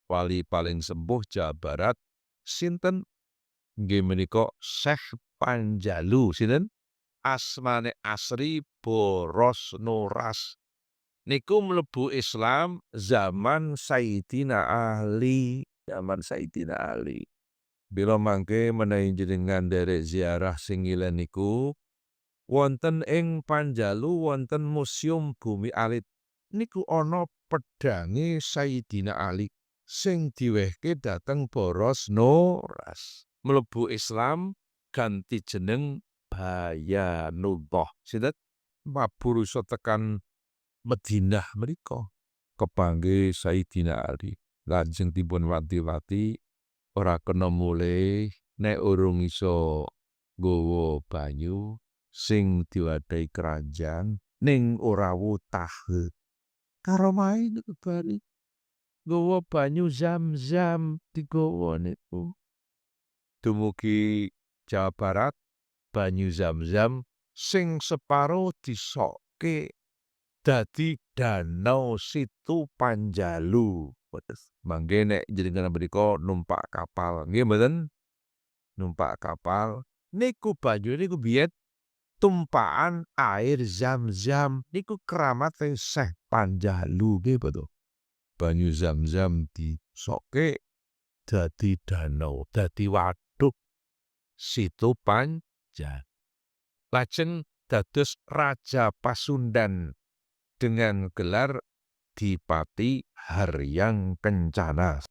Wali paling sepuh Jawa Barat sinten? Nggih menika Syekh Panjalu. Sinten? Asmane asri Boros Noras. Niku mlebu Islam zaman Sayyidina Ali, zaman Sayyidina Ali. Bila mangke menawi jenengan nderek ziarah sing ngilen niku, wonten ing Panjalu wonten Museum Bumi Alit. Niku ana pedange Sayyidina Ali sing diwehke dhateng Boros Noras. Mlebu Islam ganti jeneng Bayanullah. Sinten? Mabur iso tekan Madinah mriku. Kepanggih Sayyidina Ali. Lajeng dipun wanti-wanti ora kena mulih nek urung iso nggawa banyu sing diwadhahi keranjang ning ora wutah. Karomahe niku bari nggawa banyu Zam-zam digawa niku. Dumugi Jawa Barat, banyu Zam-zam sing separo disokke dadi danau Situ Panjalu. Mangke nek jenengan mriku numpak kapal, nggih mboten? Numpak kapal niku banyune niku biyen tumpakan air Zam-zam, niku keramate Syekh Panjalu, nggih betul. Banyu Zam-zam disokke dadi danau, dadi waduk Situ Panjalu. Lajeng dados Raja Pasundan dengan gelar Dipati Haryang Kencana.